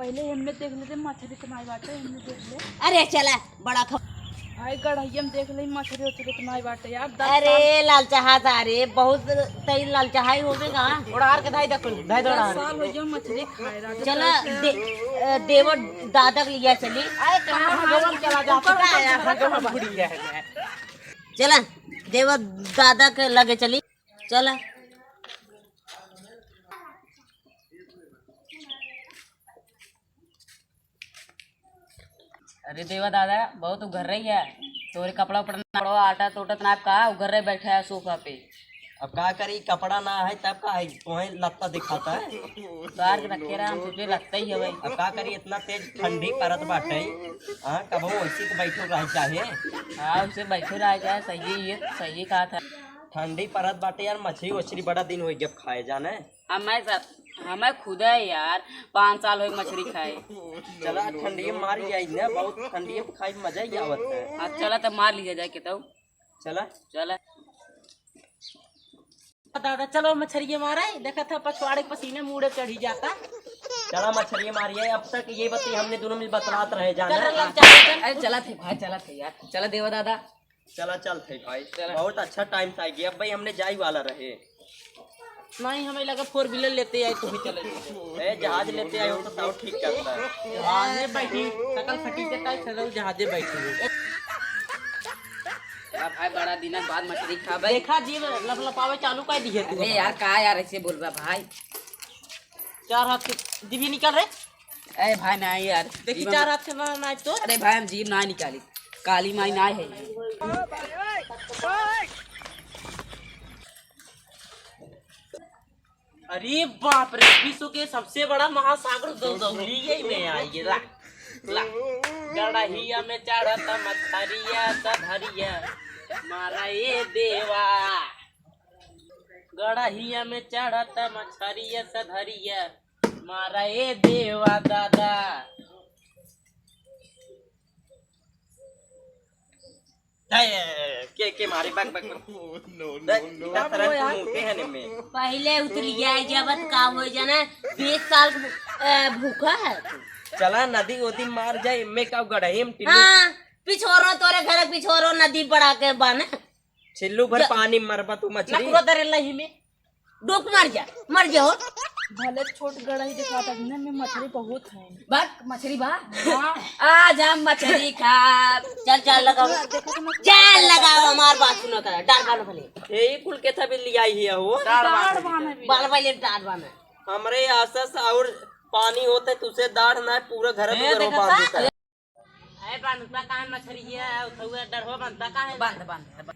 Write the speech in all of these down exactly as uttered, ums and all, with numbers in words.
पहले हमने देख लेते, मछरी तो नाई बाटे, हमने देख ले। अरे चला, बड़ा खो- भाई, गड़हिया में देख ले, मछरी उछरी तो नाई बाटे यार, दस अरे साल। लालचहा था रे, बहुत तई लालचहा ही होवे का। उड़ार के धाई दे कुल, धाई दे दस उड़ार। साल हो गया मछरी खाए रहा। चला, दे-, अ, देवर दादा के लिया चली। अरे कहाँ भगवान चला जाता है यार, भगवान भूल गया है। चला, देवर दादा के लगे चली। चला। अरे देवा दादा, बहुत उघर रही है, तोरे कपड़ा उपड़ा ना पड़ो, आटा तोटत ना का, उघर रही बैठा है सोफा पे। अब का करी, कपड़ा ना है तब का है, तोहे लत्ता दिखाता है। उतार के रखे रहा, हम सोचे लगता ही है भाई। अब का करी, इतना तेज ठंडी परत बाटे, हाँ, कबो ऐसी तो बैठो रह चाहे। हाँ, उसे बैठो रह जाए, सही है, ये सही कहा था। ठंडी परत बाटे यार, मछली वछली बड़ा दिन हो गया खाए जाने। हमें सब, हमें खुद है यार, पाँच साल हो गए मछली खाए। चला ठंडी में मार जाई ना, बहुत ठंडी में खाई में मजा ही आवत है। हाँ, चला तब मार लिया जाए के तब। चला। चला। दादा, चलो मछरिये मारे, देखा था पछवाड़े के पसीने मूड़े चढ़ी जाता। चला मछरिये मारिए, अब तक ये बती हमने दोनों में बतलात रहे जाना। चल, चल, चल, चल। अरे चला थे भाई, चला थे यार, चला देवा दादा। चला चल थे भाई, चला। बहुत अच्छा टाइम था ये, अब भाई हमने जाई वाला रहे। नहीं, हमें लगा फोर व्हीलर लेते आए तो भी चले जाते। ए, जहाज लेते आए हो तो, तो ठीक करता है। जहाजे बैठी, सकल फटी से टाइट सदल जहाजे बैठी। अब भाई बड़ा दिन बाद मछली खा भाई। देखा जीव लपलपावे चालू कर दिए तू। अरे यार, का यार ऐसे बोल रहा भाई? चार हाथ के जीभी निकल रहे। ए भाई नहीं यार, देखी जीभ चार में हाथ के ना, ना तो। अरे भाई हम जीभ ना निकाली, काली माई ना है। अरे बाप रे, विश्व के सबसे बड़ा महासागर दो दौली यही में आई है। ला, ला। गड़हिया में चढ़त मछरिया सधरिया, मारा ए देवा। गड़हिया में चढ़त मछरिया सधरिया, मारा ए देवा दादा। ए, के, के मारे, बक, बक, बक। No, no, दे, no। इतना तरह के मुंह के है ने में। पहले उतरी जाए, जब का हो जाना, बीस साल के, ए, भूखा है तू। चला नदी उदी मार जाए, में का गड़ही में टिल्लू। हाँ, पिछोरो तोरे घर पिछोरो नदी बड़ा के बाने। छिल्लू भर ज-, पानी मरबा तू मछली। नकुरो दरे लही में। डुक मर जा, मर जा हो। भले छोट गड़ही दिखाता है, में मछली बहुत है। बक, मछली बा? हाँ। आज हम मछली खाब। चल, चल लगाओ। देखो तो मछली चल लगाओ, हमार बात सुनो करा। डार बानो भले। यही कुल के था भी लिया ही है वो। डार बानो डार बानो भी। बाल पहले डार बानो। हमरे आसस और पानी होते तुसे डार ना पूरा घर ए, में देखा बांध था? देता है। ए, बांधता काहे मछरी है? उठौआ डरहो बांधता काहे? बांध, बांध, बांध।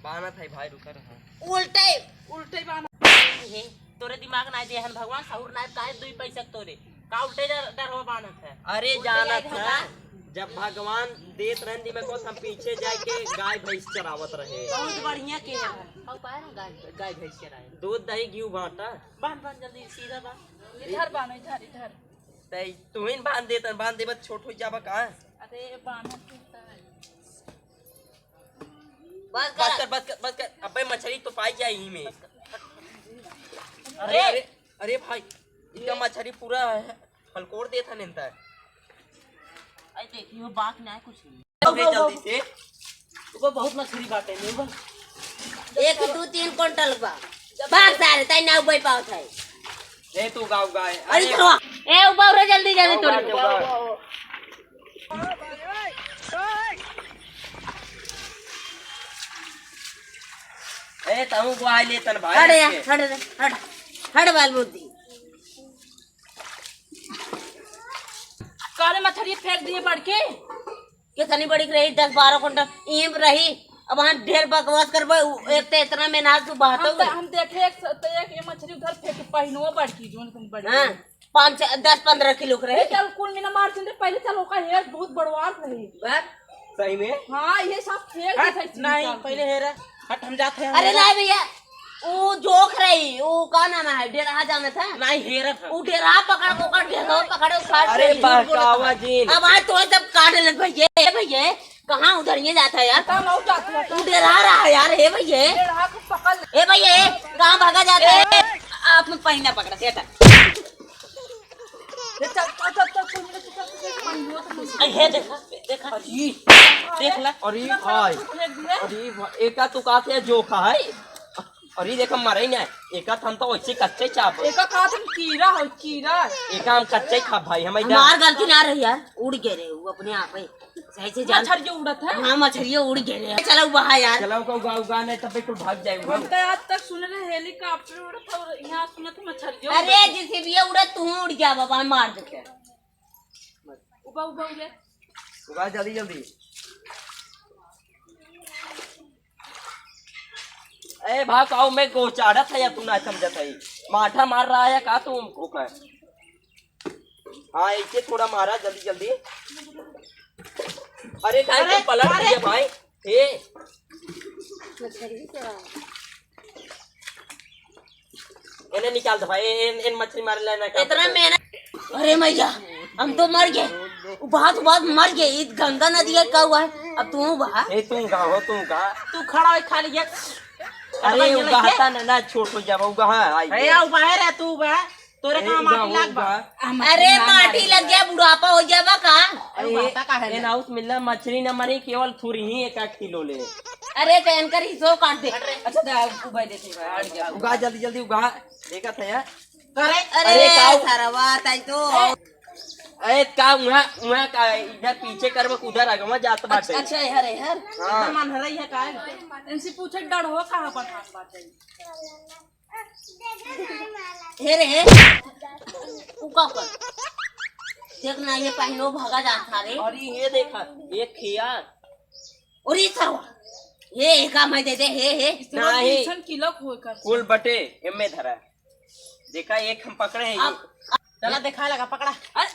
बांधत है भाई, रुका रहा। उल्टे, उल्टे बांध। हे, तोरे दिमाग ना दे हन भगवान, सहूर ना काहे दुई पैसा तोरे? का उल्टे डर, डरहो बांधत है? अरे उल्टे जानत आई है, होगा। जब भगवान देत रहन दिमाग को, हम पीछे जाके गाय भैंस चरावत रहे। बहुत बढ़िया के है। और पाए ना गाय, गाय भैंस चराए। दूध दही घी बांटा। बांध, बांध जल्दी, सीधा बांध। इधर बांध, इधर, इधर। तै तुहिन बांध देतन, बांध देबत छोट हो जाबा का? अरे, बांधत तो है। बस बस कर। कर, बस कर, बस कर। अबे मछली तो पाई जाए ही में। अरे, अरे, अरे, अरे भाई, इनका मछली पूरा है, हलकोर देत है नेंता। आई देखियो, बाकी ना कुछ नहीं। अबे जल्दी से। ओको बहुत मछली बाटे, ले बा। एक, दू, तीन कुंटल बा। भाग सारे, तै ना उबै पावत है। ए, तू गाँव गाय। अरे अरे। छोड़वा। ए, उबाओ रे, जल्दी, जल्दी गाँव तोड़। गाय, गाँव गाय। ए, तहूँ ग्वाही लेतन भाई हट यार, इसके। हट रे, हट। हट बाल मूर्ति। काले मछली फेंक दिए बढ़ के। कितनी बड़ी रही, दस बारह कुंटल ईम रही। अब वहाँ ढेर बकवास करबे, उ-, एक तो इतना में ना तू बहतो हम तो, है। हम देखे एक स-, तो एक ये मछली उधर फेंक के पहिनवा बढ़ की, जोन तुम बड़ी हाँ, रही। पाँच, छह, दस पन्द्रह किलो के रहे। ए, चल कुल मिला मार चिंदे, पहले चल ओका हेर बहुत बड़वार रही। बस। सही में? हाँ, ये सब फेंक हट, दे, नहीं, चल। पहले हेर, हट, हम जाते हैं, अरे हम नहीं भैया, ऊ जोख रही, ऊ का नाम है, डेरहा जाना था? नहीं, हेरत है। ऊ डेरहा पकड़, ओकर डेरहा पकड़े, उखाड़ अरे के। बहकावा जिन। अब आज तो सब काट ले भैया, ए भैया, कहाँ उधर ये जाता है यार? कहाँ नहीं जाता है? ऊ डेरहा रहा है यार, हे भैया। डेरहा को पकड़ ले। ए भैया, कहाँ भागा जाता है? ए। आप में पहिना पकड़ा, सेटा। ले चल, चल, चल, चल, चल, चल, चल, चल, चल, चल, चल। आई हे देखा, देखा। अरे, देख ला। अरे भाई, फेंक दिया। अरे भा-, एका तू का से जोखा है? अरे देखा, मरे ही ना। एका हम तो वैसे कच्चे चाप। एका का तुम कीड़ा हो, कीड़ा। एका हम कच्चे खा भाई, हम इधर। हमार गलती ना रही यार, उड़ गए रहे वो अपने आप ही। सही से जान। मछरिया उड़त है? हाँ, मछरिया उड़ गए रहे। चलो वहाँ यार। चलो, उगा, उगा, उगा, नहीं तब बिल्कुल भाग जाए, उगा। हम तो आज तक सुने रहे helicopter उड़त है और यहाँ सुनत है मछरिया उड़त है। अरे, जैसे भी ये उड़त, तू उड़ जा बाबा, हम मार देते हैं। उबा, उबा, उबे। उबा, जल्दी, जल्दी। ए, भाग, आओ, मैं गोचारत है या तू ना समझत है? माठा मार रहा है का तू हमको का? हाँ, ऐसे थोड़ा मारा, जल्दी, जल्दी। अरे, काहे अरे, तुम पलट अरे। दिया भाई? ए। इन्हें निकाल दो भाई, इन, इन मछली मारे लेना का इतना पता है। मेहनत। अरे मैया, हम तो मर गए। उबास, उबास मर गए। इत गंगा नदी है, का हुआ है? अब तू बहा। ए, तू का हो, तू का? तू खड़ा है खाली है। अरे, खड़ा है, उगा लेके। हता ना, ना, छोट हो जाबा, उगा, हाँ, आई। ए, उबा है रे, तू उबा। तोरे ए, का उगा, माटी लाग बा। उगा। अरे, माटी लग जाए, बुढ़ापा हो जाबा का? अरे, ए, उबा हता काहे ए, ले? नाउस मिलना, मछली न मरी, केवल थुरी ही एक आध किलो ले। अरे, तो इनकर हिस्सो काट दे। अच्छा, दे, उबा देते हैं, हट गया। उगा, जल्दी, जल्दी उगा। देखा था यार। अरे, अरे, अरे, काऊ। सरवा, ताई तो। ए, ए, का उहाँ, उहाँ का, इधर पीछे करबा, उधर आगवा जात बाटे। अच्छा, अच्छा, हरे, हर। हाँ। इधर मन हरई है का? इनसे पूछे डर हो, कहाँ पर हाथ बाटे? हे रे, हे। उ का कर? देख ना, ये पहिनो भागा जात था रे। अरे, ये देखा, ये खिया। अरे, सरवा। ये एका मैं दे दे, हे, हे। इस तरह नहीं। Tension किलो खोल कर। कुल बटे, एमे धरा। देखा, एक हम पकड़े हैं, ये। अब, अब चला, देखा लगा, पकड़ा। अरे,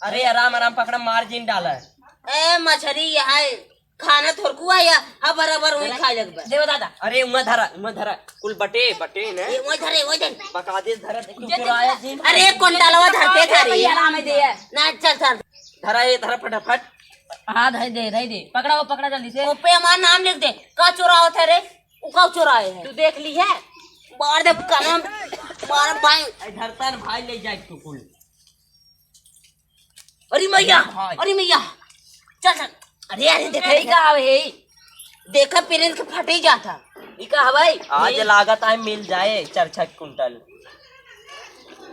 अरे, आराम, आराम पकड़ा, मार जिन डाला है। ए, मछरी, यहाँ है। खाना थोड़कू है या? हाँ, बराबर वही खाए लगबे। देवा दादा। अरे, उमा धरा, उमा धरा। कुल बटे, बटे ने। ये वही धरे, वही धरे। बका दे, धरा, देखो, ये चुराया देख। जिन। अरे, कुंटलवा धरते ये थारी। भैया, आराम दे। ना, चल, चल। धरा, ये धरा फटाफट। हाँ, धर दे, धर दे। पकड़ा, वो पकड़ा जल्दी से। ओपे हमार नाम लिख दे। का चुरावत है रे? उ का चुराए है? तू देख ली है? मार दे कलम, मार भाई। ए, धरता न भाई, ले जाए तू कुल। अरे मैया, अरे भाई। अरे मैया। चल, चल। अरे, अरे, देखा, ई देखा। का हवे, ई? देखा, पेरेंट्स के फटे ही जाता। ई का हवे? आज ये लागत आए मिल जाए चार छह कुंटल।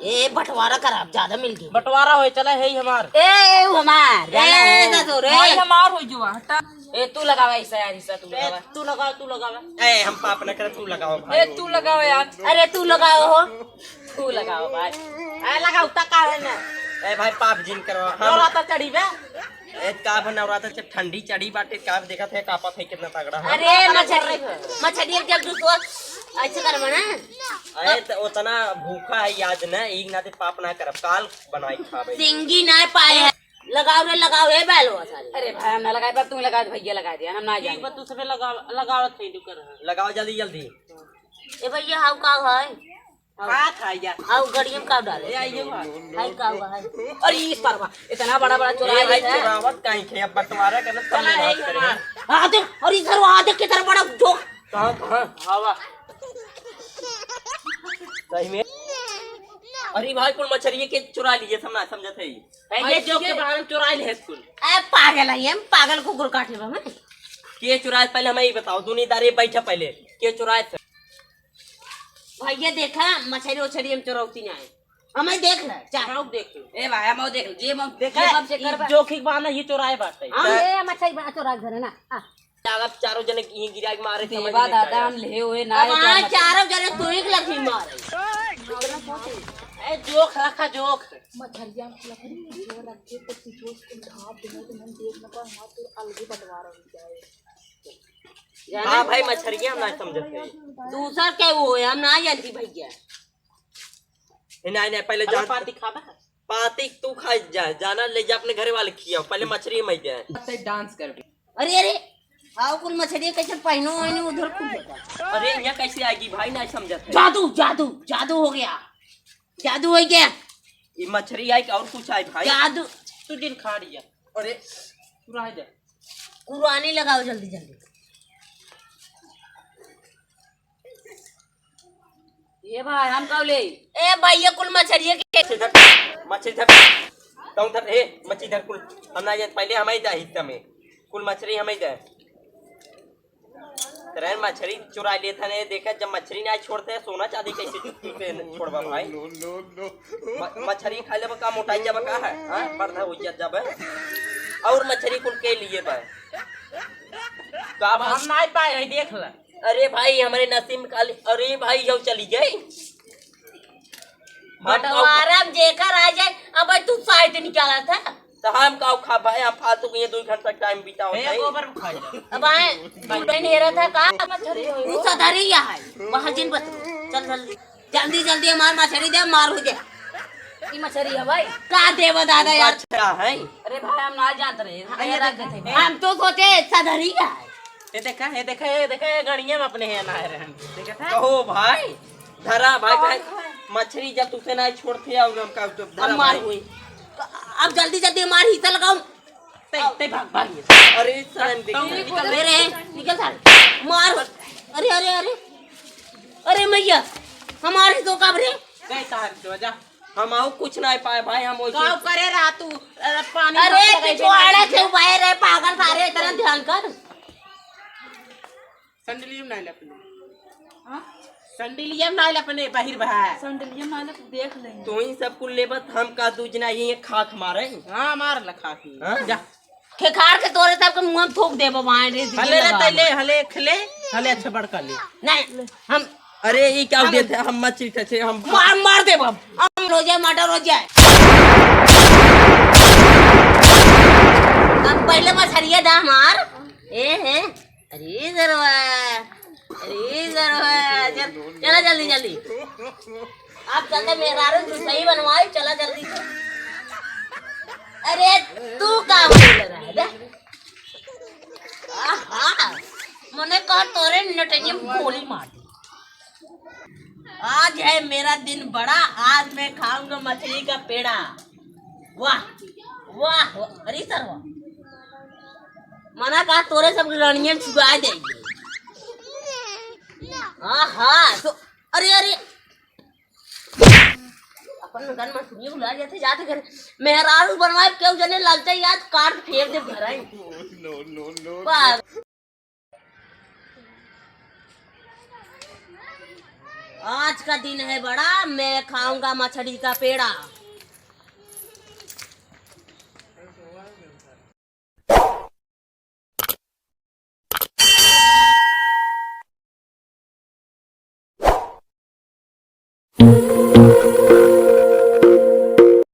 ए, बंटवारा करा, ज्यादा मिल गई। बंटवारा होए, चला, है ही हमार। ए, ए, उ हमार, ए, जाना है। ना तो रे। भाई हमार हो जुआ, हटा। ए, तू लगावा हिस्सा यार, हिस्सा तू ए, लगावा। तू लगावा, तू लगावा। ए, हम पाप न करे, तू लगावा भाई। ए, तू लगावा यार। अरे, तू लगावा हो। तू लगावा भाई। ए, लगावा, उतना का है ना? ए भाई, पाप जिन करवा। हम नवरात्र चढ़ी बे। ए, का बा नवरात्र जब ठंडी चढ़ी बाटे, का देखत है, कापत है कितना तगड़ा है। अरे, मछली, मछली जब तू सोच, ऐसे करबा ना। अरे, त उतना भूखा है आज ना, एक नाते पाप ना करब, काल बनाई खाबे। सिंगी ना पाए है। लगाओ रे, लगाओ, हे बैलो सारे। अरे भाई, हम ना लगाए, पर तू लगा दे, भैया लगा दिया, हम ना ठीक जाने। बा, तू सबे लगा, लगावत है, तू कर। लगाओ जल्दी, जल्दी। ए भैया, हाउ का है? हाँ, खा जा। हाउ गड़ियम का डाले? ए, आइए, हाँ। हाय का हुआ है? अरे, ई सरवा, इतना बड़ा, बड़ा चुरा ए, भाई, लेता है। चुरावत काहे के? अब बंटवारा करना, चला, समझ ए, बात करें। हाँ। आ देख, अरे, इधर आ देख, कितना बड़ा जोक। कहाँ, कहाँ? हवा। सही में? अरे भाई, कुल मछरिये के चुरा लिए, हम ना समझत है। ए, ये जोक के बाहर में चुरा ले है कुल। ए, पागल है, हम पागल कुकुर काटे बा, हैं? के चुराए, पहले हमें ये बताओ, दुनियादारी बैठा पहले, के चुराए थे? भैया देखा, मछरी उछरी हम चुरौती ना है, हमें देख ले, चल। चुराओ देख लो। ए भाई, हम देख लो, जे हम देख ले, ए, सबसे ई करबा। जोखिक बहाना ये चुराए बाटे। हम ए, मछरी बा चुरा घर ना। आ। अगर चारों जने यहीं गिरा के मारे, समझ देवा में दादा, क्या हम ले हुए ना अब है, हाँ, क्या चारों जने तू ही लठी मारे। ए, जोख रखा, जोख। मछरिया में लकड़ी के जोर रखे, तो पिछोस के घात देने तो हम देख न पाए, हमार तो अलगे बंटवारा हो जाए। हाँ भाई, मछरिया हम ना समझत है। दूसर के वो है, हम ना जानती भैया। ए, नहीं, नहीं, पहले हमें जान पाती खाबा? पाती तू खा जा, जाना ले जा अपने घरे वाले खियाओ, पहले मछरी में दे। तब डांस कर। अरे, अरे, हाउ कुल मछरी कैसे पहिनो वहिनो उधर कूद जाता? अरे, यहाँ कैसे आएगी भाई, नहीं समझत है। जादू, जादू, जादू हो गया, जादू हो गया। ये मछरी आई कि और कुछ आई भाई? जादू। तू दिन खा रही है। अरे, तू रह जा। कुरानी लगाओ जल्दी जल्दी। ए भाई, हम कब ले? ए भाई, ये कुल मछरिये के मछली धर, मछली धर, तू धर, ए, मछली धर कुल। हम ना जान, पहले हमारी दा हिस्सा में, कुल मछली हमारी दा। तेरे मछली चुरा लेत है, देखा, जब मछली ना छोड़ते हैं, सोना चांदी कैसे तू से छोड़बा भाई? म-, मछली खा लेबा का, मोटाई जाबा का है? हाँ, बड़ना हो जात जाबा। और मछली कुल के लिए बा? का बा? हम ना पाए है, देख ला। अरे भाई, हमारे नसीब में काली, अरे भाई, यो चली गई। हम का बंटवारा में जेकर आ जाए, अब तू साइड निकाला था। तो हम का खा भाई, हम फालतू के ये दो घंटा टाइम बितावत हे, है। गोबर खा जा। अब आए, तू बहन हेरा था का? मछरी होई। तू सधरी या है, बाहर जिन बस। चल, चल, जल्दी, जल्दी हमार मछरी दे, मार हो जाए। ई मछरी है भाई। का देबो दादा यार? अच्छा है। अरे भाई, हम ना जानत रहे, हम अरे ये रख देते। हम तो सोचे सधरी है। ये देखा, ये देखा, ये देखा, ये गड़िया में अपने है ना रहे हम। देखा था? कहो भाई, धरा भाई, भाई, मछली जब तुसे ना छोड़ते और हम का, तो धरा अब मार भाई। हुई। अब जल्दी, जल्दी मार, हिस्सा लगाओ। ते, ते भाग, भाग ये। अरे, शर्म देखी। निकल, निकल रे, निकल सारे। मार। अरे, अरे, अरे। अरे मैया, हमारे तो कब रे? गए तार के वजह। हम आओ कुछ ना पाए भाई, हम वैसे काव करे रहा तू, अ, पानी अरे, मत लगाई पिछवाड़ा देना। से उबाए रहे पागल सारे, इतना ध्यान कर। संडलियम ना ले अपने। हाँ? संडलियम ना ले अपने, बाहिर बहा। संडलियम ना ले, तू देख ले। तू ही सब कुल लेबत, हम का दूज ना, ये खाक मारे। हाँ, मार ला खाक ही। हाँ? जा। खेखार के तोरे सबके मुँह में थूक देबो, वहाँ रे, हले रे, लगा। तैले, हले, खले, हले, अच्छा बड़का ले। नहीं, हम अरे, ई का हम देते? हम मछली खाते, हम मार, मार देबो। हम हो जाए, मर्डर हो जाए। अब पहले मछरिया दा हमार। ए, हे। अरे सरवा, अरे सरवा, चल, चला जल्दी, जल्दी। आप चलते मेहरारू तू सही बनवाई, चला जल्दी से। अरे तू का बोल रहा है बे? आहा, मने कहा तोरे नटनिया में गोली मार दी। आज है मेरा दिन बड़ा, आज मैं खाऊंगा मछली का पेड़ा। वाह, वाह, वाह, अरे सरवा। मना कहा तोरे सब रानियन चुरा देंगे। हाँ, हाँ, तो, अरे, अरे। अपन घर में सुनिए बुला जाते, जाते घर। मेहरारू बनवाए, केहू जने ललचे याद काट फेंक दे घर आई। No, no, no, no। आज का दिन है बड़ा, मैं खाऊंगा मछली का पेड़ा।